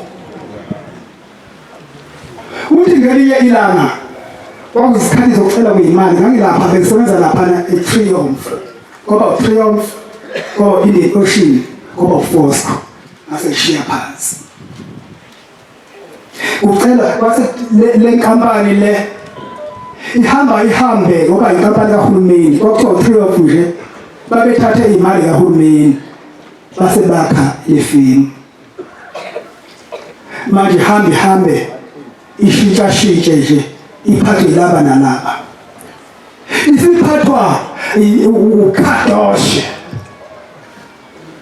Uthi ngelinye ilanga kwakuyisikhathi zokucela kuyimali ngangilapha bengisebenza laphana e-Triumph kwaba u-Triumph kwaba Indian Ocean kwaba uFosco ngase ngishiya phansi ucela kwase le nkampani le ihamba ihambe ngoba inkampani kahulumeni kwakuthiwa u-Triumph nje babethathe imali kahulumeni base bakha le femu manje hambe hambe ishintsha shintshe nje iphathwe laba nalaba isiphathwa ukhadoshe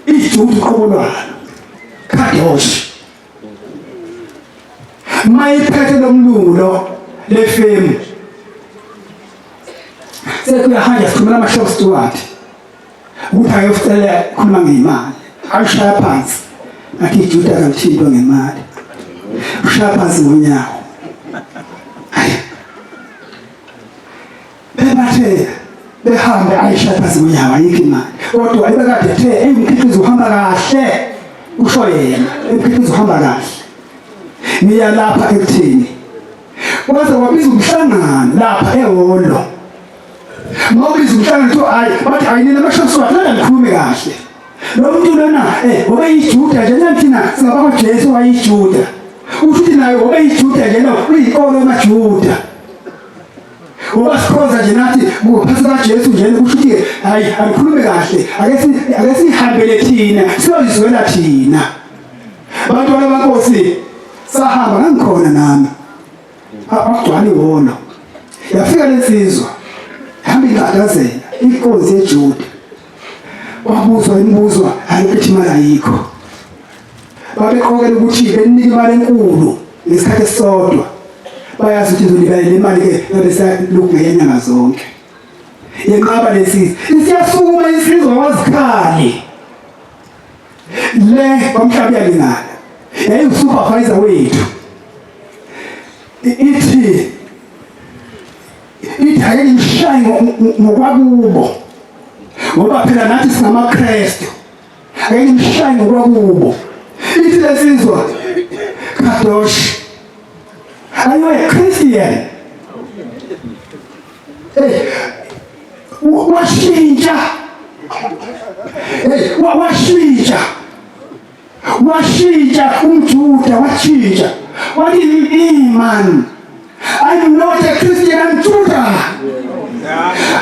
ijudu qobo lwalo khadoshe mayiphethe lomlungu lo lefemu. Sekuyahanja sithumela ama-shop steward ukuthi ayofela khuluma ngemali. Ayishaya phansi. Ngathi iJuda akalithintwa ngemali. Ushaya phansi ngonyawo. Hayi. Bebathe behambe ayishaya phansi ngonyawo ayikho imali. Kodwa ebekade ethe umkhiqizo uhamba kahle. Usho yena, umkhiqizo uhamba kahle. Niya lapha ekuthini. Waze wabiza umhlangano lapha ehholo. Mawubiza umhlangano kuthiwa hayi, bathi hayi nina amashops wathanda ngikhulume kahle. Lo muntu lona eh ngoba iJuda nje nani thina singabakwa Jesu wayiJuda. Usho ukuthi naye ngoba iJuda nje lo uyinkolo yamaJuda. Ngoba sikhonza nje nathi ngaphansi kaJesu nje kusho ukuthi hayi angikhulume kahle ake si ake sihambele thina siyoyizwela thina. Bantwana bankosi sahamba ngangikhona nami. Akugcwala ihholo. Yafika lensizwa hamba ingadazela inkosi yeJuda. Wabuzwa imibuzo hayi ukuthi imali ayikho. Babeqokela ukuthi benika imali enkulu ngesikhathi esisodwa. Bayazi ukuthi izoniba le mali ke yabe selokhu ngenyanga zonke. Yenqaba lensizwa. Isiyasukuma insizwa wazikhali. Le kwamhlaba uyalingana. Yayingusupervisor wethu. Ithi ithi ake ngimshaye ngokwakubo ngoba phela nathi singamaKristu ake ngimshaye ngokwakubo ithi lesizwa Kadosh are you a Christian hey washintsha hey washintsha washintsha umJuda washintsha wathi iman I'm not a Christian I'm Judah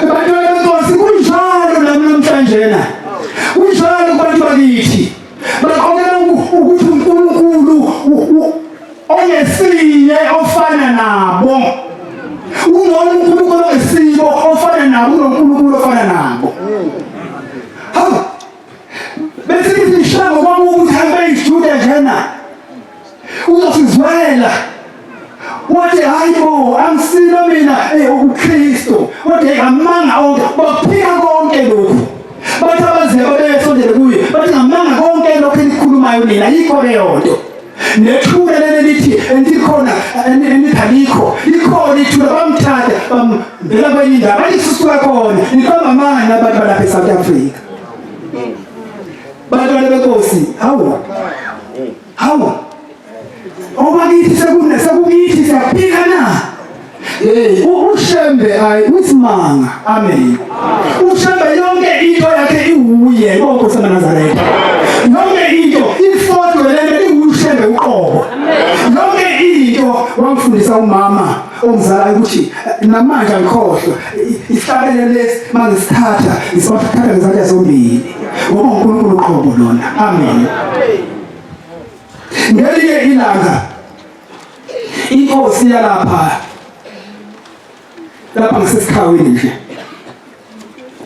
bantwana benkosi kunjalo nami namhlanje na kunjalo kubantu bakithi baqokela ukuthi uNkulunkulu ongesiye ofana nabo ungcono uNkulunkulu ongesibo ofana nabo kunoNkulunkulu ofana nabo hawu besithi sishaya ngokwami ukuthi hambe ijuda njena uzosizwela wathi hayi bo angisilo mina eh uKristu kodwa amanga onke baphika konke lokhu bathi abazeba beyesondele kuye bathi ngamanga konke lokhu enikhulumayo nina yikho leyo nto nethula leli lithi endikhona enithi alikho likhona ithula bamthatha bambela kwenye indawo bathi sisuka khona niqamba amanga abantu balapha eSouth Africa bantwana benkosi hawu hawu obakithi sekune sekukithi siyaphila na Hey, uShembe ayi usimanga. Amen. uShembe yonke into yakhe iwuye konke semaNazaretha. Yonke into ifoto lento iwuShembe uqobo. Yonke into wamfundisa umama omzalayo ukuthi namanje angikhohlwa isihlabelelo lesi mangisithatha ngisithatha ngezandla zombili ngoba uNkulunkulu uqobo lona. Amen. Ngelinye ilanga inkosi yalapha lapha ngisesikhawini nje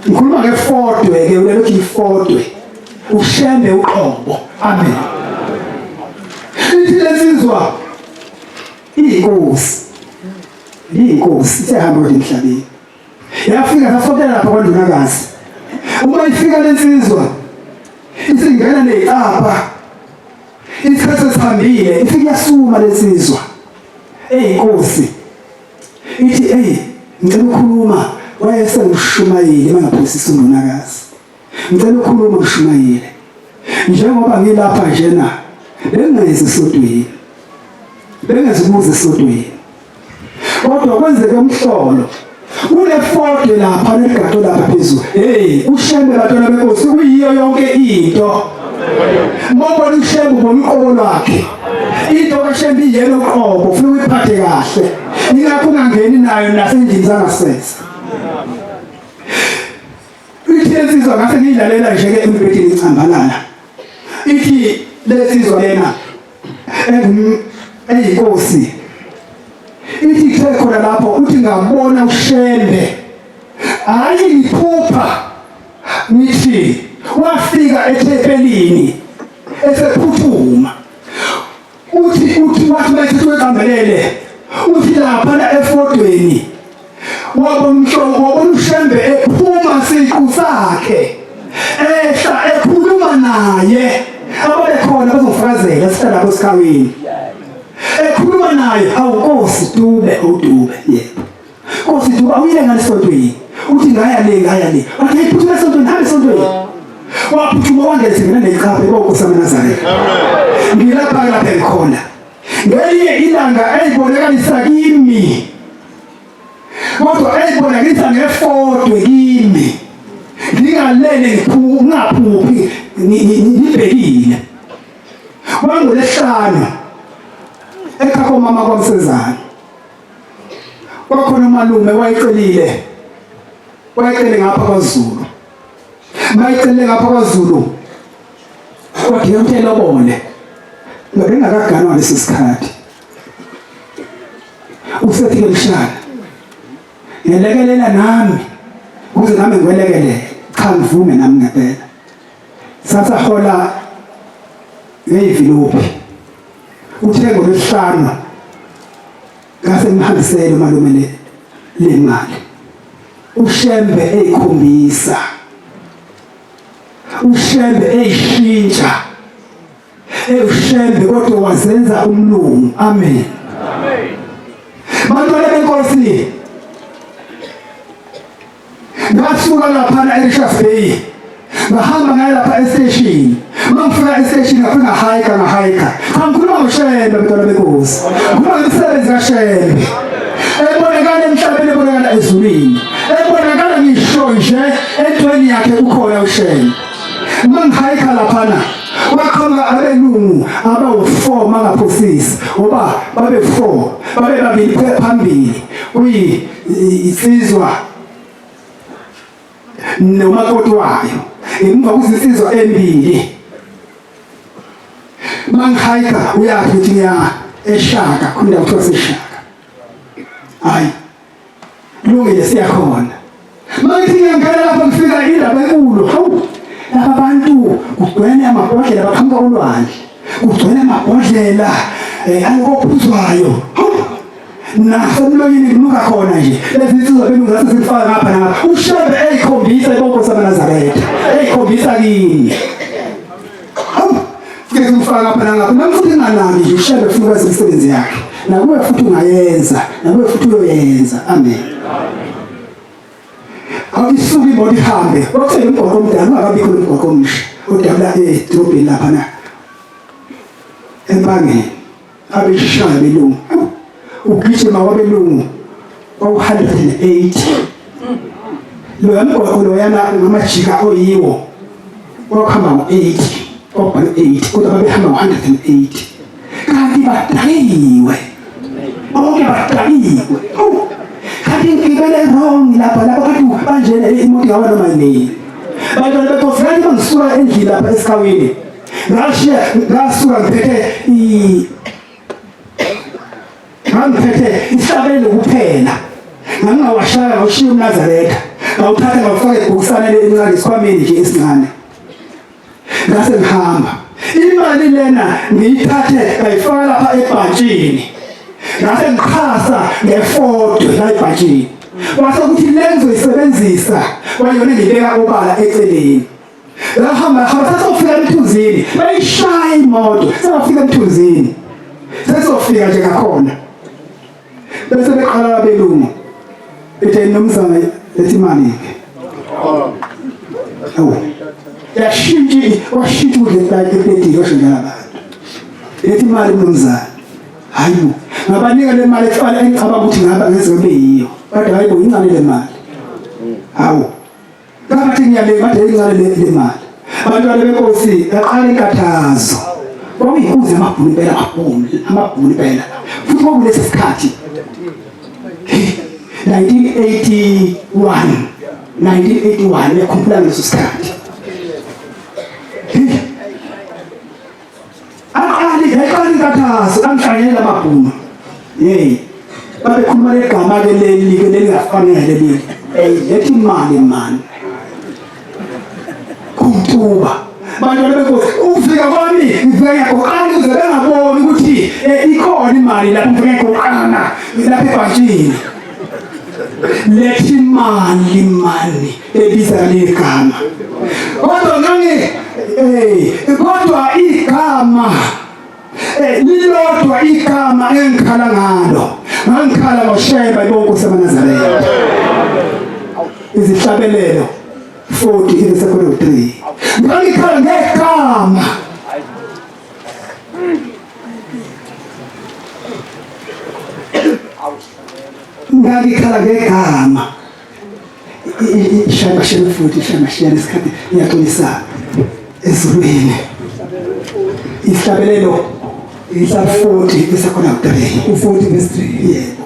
ngikhuluma ngefodwe ke ulelo ukuthi ifodwe ushembe uqobo amen ithi lensizwa iyinkosi iyinkosi isehamba kodwa emhlabeni yafika sasokela lapha kwandunakazi uma ifika lensizwa isingena nezicapha isikhathi sesihambile ifike yasuma lensizwa eyinkosi ithi hey ngicela ukukhuluma wayesengushumayeli mangaphosisa undunakazi ngicela ukukhuluma ushumayeli njengoba ngilapha njena bengingezi esodweni bengezi ukuza esodweni kodwa kwenzeke umhlolo kunefode lapha negato lapha phezulu hey ushembe bantwana benkosi kuyiyo yonke into mawubona ushembe ubona uqobo lwakhe into kashembe iyena uqobo ufuna uyiphathe kahle ingakho ungangeni nayo nasendlini zangasese ithi lensizwa ngase ngiyidlalela nje ke embhedeni icambalala ithi lensizwa lena eyinkosi ithi kuthe khona lapho uthi ngabona ushembe hayi ngiphupha ngithi wafika ethempelini esephuthuma uthi uthi wathi mayethi weqambelele Uthi lapha efodweni wabona umhlobo, wabona uShembe ephuma siqu sakhe ehla ekhuluma naye, ababekhona bazofakazela, sihlala lapho esikhawini, ekhuluma naye, awu Nkosi Dube, uDube, yebo Nkosi Dube, awuyile ngale sontweni? Uthi ngaya le, ngaya le. Wathi hey, phuthuma esontweni, hamba esontweni. Waphuthuma wangena singena nelichaphe konkosi amaNazaretha. Amen. Ngilapha lapha ngikhona ngelinye ilanga eyibonakalisa kimi, kodwa eyibonakalisa ngefodwe kimi, ngingalele, ngingaphuphi, ngibhekile. Kwangolesihlanu ekhaya komama kwamsezana, kwakhona umalume wayecelile, wayecele ngapha kwaZulu. Mayecele ngapha kwaZulu, kwadinga ukuthi elobole, ngabengakaganwa lesi sikhathi. Usethi ke, mshana, ngelekelela nami ukuze nami ngikwelekelele. Cha, ngivume nami ngempela. Sasahola ngeyivilophi. Uthe ngolwesihlanu ngase ngihambisele umalume le mali. UShembe eyikhombisa, uShembe eyishintsha, ewuShembe kodwa wazenza umlungu. Amen, amen. Bantwana benkosi, ngasuka laphana eRichards Bay, ngahamba ngaya lapha estation. Mangifika estation, ngafika ngahayika, ngahayika. Cha, ngikhuluma ngoShembe, bantwana benkosi, ngikhuluma ngemisebenzi kaShembe ebonakala emhlabeni, ebonakala ezulwini, ebonakala ngisho nje entweni yakhe kukhona uShembe. Mangihayika laphana, waqhamuka abelungu abawu-4, mangaphosisi, ngoba babe-4, babe babili phambili, kuyinsizwa nomakoti wayo, ngemuva kuzinsizwa embili. Mangihayika, uyaphi? Uthi ngiya eShaka, khona kuthiwa seshaka. Hayi, lungile, siyakhona. Mangithi ngiyangena lapho, ngifika indaba enkulu. Hawu, laba bantu kugcwele amabhodlela, baqhamuka olwandle, kugcwele amabhodlela angophuzwayo. Hawu, nasemlonyeni kunuka khona nje. Lezi nsizwa belungu zase zifaka ngapha nangapha. UShembe eyikhombisa ibonkosi amaNazaretha, eyikhombisa kimi. Hawu, fike kumfaka ngapha nangapha, nami futhi nginganaki nje. UShembe futhi ukwenza imisebenzi yakhe, nakuwe futhi ungayenza, nakuwe futhi uyoyenza. Amen. Awisuka imoto ihambe, kwakusele umgwaqo omdala, ungakabikho lo mgwaqo omusha odabula edolobheni lapha na empangeni. Abeshaya belungu, ugijima kwabelungu kwawu-180 loya mgwaqo loyana, ngamajika oyiwo kwakuhamba ngo-80, kwakubhalwe 80 kodwa babehamba ngo-180, kanti badakiwe bonke, badakiwe. Awu, kanti ngigibele wrong lapha, lapha kanti banjena, imoto yawa noma yinini. Bantwana benkosi, kanti bangisuka endlini lapha esikhawini, ngashiya, ngasuka ngiphethe i ngangiphethe ihlabelo kuphela, ngangingawashaya, ngawushiya umNazaretha, ngawuthatha ngawufaka ebhokisana elincane, esikhwameni nje esincane, ngase ngihamba. Imali lena ngiyithathe ngayifaka lapha ebhantshini, ngase ngiqhasa ngefodo la ebhantshini, kwase kuthi le ngizoyisebenzisa kwayona ngibeka obala eceleni. Ngahamba hamba, sesofika emthunzini, bayishaya imoto, sengafika emthunzini, sesofika nje ngakhona, bese beqala abelungu bethe, nomzana, lethi imali ke. Awu, yashintsha, washintsha ukudla epletini, washo njalo abantu, lethi imali mnumzane. Hayi bo, ngabanika le mali efana engicabanga ukuthi ngaba ngeze kube yiyo, kodwa hayi bo, incane le mali. Hawu, ngathi ngiyale, bathi incane le mali. Bantwana benkosi, yaqala inkathazo. Kwakuyinkunzi yamabhunu impela, amabhunu, amabhunu impela. Futhi kwakulesi sikhathi 1981, 1981, ngiyakhumbula ngaleso sikhathi. Aqali, yaqala inkathazo, angihlangene lamabhunu. Hey, babekhuluma legama ke leli ke lelingafanele leli. Hey, lethi imali mani. Kumtuba. Bantwana benkosi, ukufika kwami ngifika ngiyagoqana ukuze bengaboni ukuthi eh, ikhona imali lapho ngifika ngiyagoqana lapha ebhantshini. Lethi imali mani ebiza leli gama. Kodwa ngangi eh kodwa igama Eh, lilodwa igama engikhala ngalo ngangikhala ngosheba ibonke samaNazaretha izihlabelelo 40 ivesi 3 ngangikhala ngegama ngangikhala ngegama ishaya mashela futhi ishaya mashela isikhathi iyaxolisa ezulwini ihlabelelo ihla 40 bese khona 3 u40 verse 3 yebo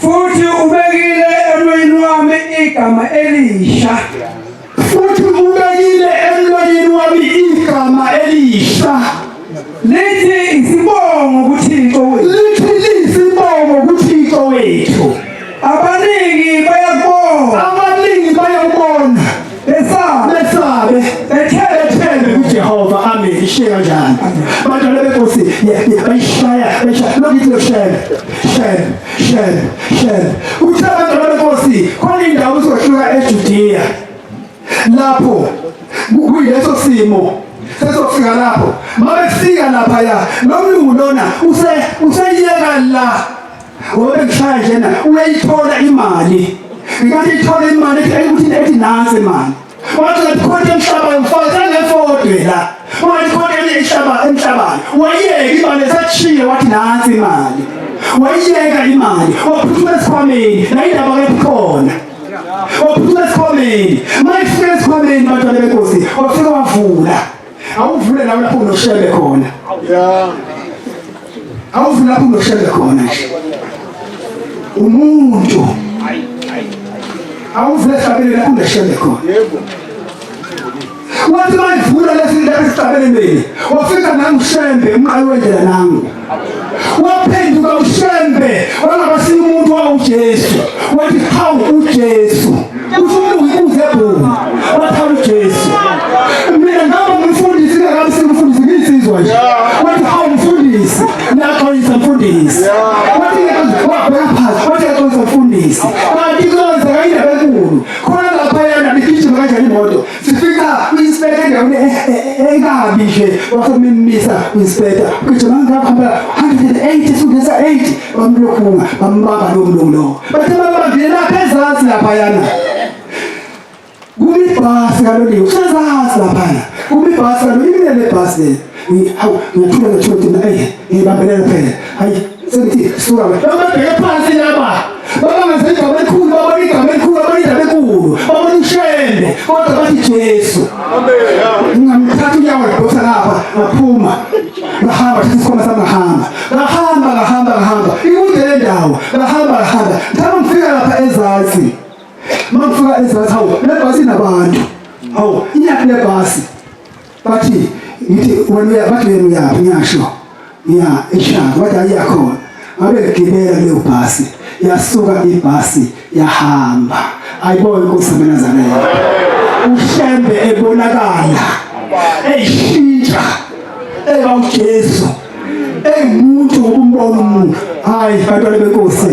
futhi ubekile emlonyeni wami igama elisha futhi ubekile emlonyeni wami igama elisha lithi isibongo kuThixo wethu lithi lisibongo kuThixo wethu Abaningi bayakubona. Abaningi bayakubona. Besabe. Besabe. Bethembe kuJehova. Amen. Ishiye kanjani? Bantwana benkosi bayishaya bayishaya. Lokhu ithi lokushaya. Shaya. Shaya. Shaya. Uthe abantwana benkosi khona indawo uzohluka eJudea. Lapho kuyileso simo sesofika lapho mabefika lapha ya lo mlungu lona use useyeka la ngoba ngishaya njena uyayithola imali ngenkathi ithola imali ethi ukuthi ethi nansi imali wathi ngathi khona emhlaba mfana sengefodwe la wathi khona emhlaba emhlabayo wayeka imali esathiye wathi nansi imali wayiyeka imali waphuthuma esikhwameni la indaba kekhona waphuthuma esikhwameni mayifika esikhwameni bantwana benkosi wafika wavula awuvule nawe lapho unoshebe khona yeah awuvule lapho unoshebe khona nje umuntu awuvule ehlabeleni lapho unoshebe khona yebo wathi mayivula lesi ndaba esihlabelelweni wafika nangushembe umqali wendlela nangu waphenduka ushembe wangabasiya umuntu wawujesu wathi hawu ujesu Usho umuntu ngibuze ebhunu. Wathi hawu Jesu. Mina ngaba umfundisi ngakabi simfundisi ngiyinsizwa nje. Wathi hawu mfundisi. Naxolisa mfundisi. Wathi wabheka phansi wathi yaxolisa mfundisi. Kanti kuyenzeka indaba enkulu. Khona lapha yana bigijima kanjani imoto. Sifika kwi-inspector endaweni ekabi nje. Wasemimisa kwi-inspector. Gijima ngapha 180 sungisa 80 bamlokhunga bambamba lo mlungu lowo. Bathe babambile lapha ezansi laphayana. Kumi ibhasi kaloliwe, kusezansi laphana. Kumi ibhasi kaloliwe, imile le bhasi le. Hawu, ngiyathuka ngiyathuka ukuthi mina eyi, ngiyibambelela phela. Hayi, sengithi suka wena. Bababheke phansi laba. Babangaze igama elikhulu, babona igama elikhulu, babona indaba enkulu, babona ushembe, kodwa bathi Jesu. Ngamthatha unyawo ngidonsa ngapha, ngaphuma. Ngahamba, thatha isikhwama sami ngahamba. Ngahamba ngahamba ngahamba ikude le ndawo ngahamba ngahamba ngithanda ngifika lapha ezansi uma ngifika ezansi hawu le bhasi inabantu hawu iyaphi le bhasi bathi ngithi wena uya bathi wena uyaphi ngiyasho ngiya eshaka bathi ayiyakhona ngabe ngigibela kuleyo bhasi yasuka ibhasi yahamba ayibona inkosi yamaNazaretha ushembe ebonakala eyishintsha eba uJesu engumuntu ngokumbona umuntu hayi bantwana benkosi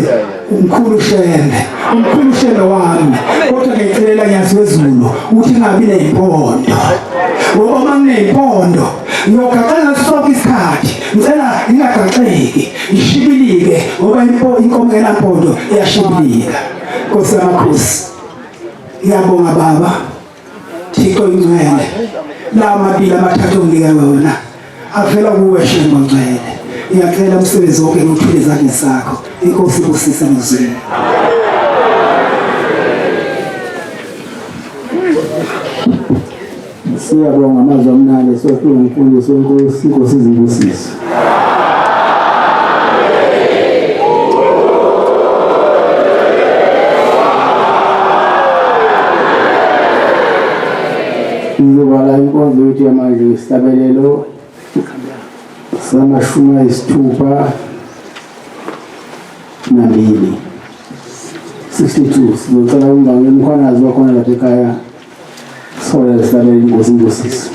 umkhulu shembe umkhulu shembe wami kodwa ngicelela nyazi wezulu ukuthi ngingabi ney'mpondo ngoba uma nginey'mpondo ngiyogaxela ngaso sonke isikhathi ngicela ngingagaxeki ngishibilike ngoba inkomo engenampondo iyashibilika nkosi yamakhosi ngiyabonga baba Thixo ingcwele la mabili amathathu onginika wona avela kuwe Shembe ngcwele ngiyacela umsebenzi wonke ngiwuthule ezandleni zakho inkosi ibusise nozwile Siyabonga amazwi amnandi sofika umfundisi wenkosi inkosi izibusise. Sizovala inkonzo yethu yamanje ngesihlabelelo samashumi ayisithupha nambili 62 sizocela umngane umkhwanazi wakhona lapha ekhaya sihole sihlabele inkosi ibusise.